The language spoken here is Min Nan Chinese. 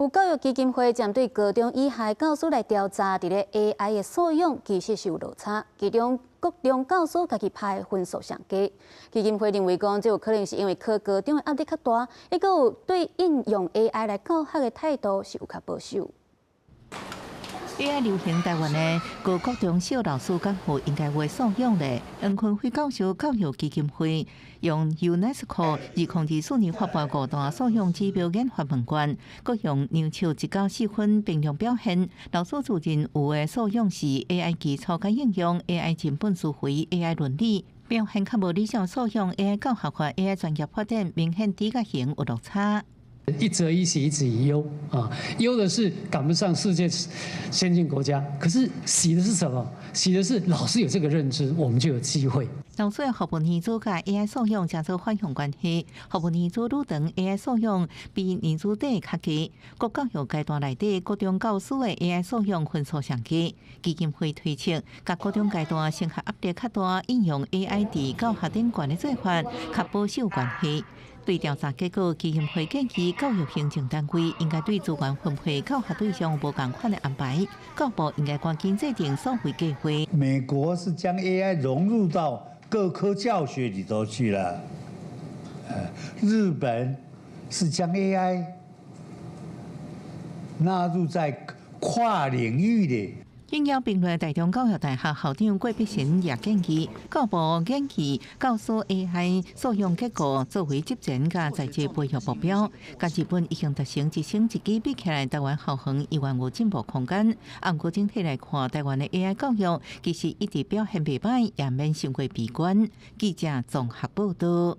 有教育基金會針對高中以下教師來調查，佇咧 AI 的素養其實是有落差，其中國中教師家己拍的分數上低。基金會認為講，這有可能是因為考高中的壓力較大，抑閣有對應用 AI 來教學的態度是有較保守。 AI 流行台灣的高國中小老師敢有應該有素養咧？黃坤輝教授教育基金會用 UNESCO 2024年發布五大素養指標研發問卷，閣用量尺1到4分評量表現。老師自認有的素養是 AI 基礎佮應用、AI 人本思維、AI 倫理，表現較無理想素養 AI 教學和 AI 專業發展明顯低佮懸有落差。一則以喜，一則以憂啊。憂的是趕不上世界先進國家，可是喜的是什麼？喜的是老師有這個認知，我們就有機會。老師的服務年資佮 AI 素養誠做反向關係，服務年資愈長，AI 素養比年資短較低。國教育階段內底，高中教師的 AI 素養分數上低。基金會推測，佮高中階段升學壓力較大，應用 AI 佇教學頂懸的做法較保守關係。對調查結果，基金會建議教育行政單位應該對資源分配教學對象無仝款的安排，教部應該趕緊制定數位計劃。美國是將 AI 融入到各科教學裡頭去了，日本是將 AI 納入在跨領域的。應邀評論台中教育大學校長郭必成也建議，教部研議教師 AI 素養結構作為職前佮在職培育目標，佮日本已經達成一省一機比起來，台灣校園依然有進步空間。按過整體來看，台灣的 AI 教育其實一直表現袂䆀，也免傷過悲觀。記者綜合報道。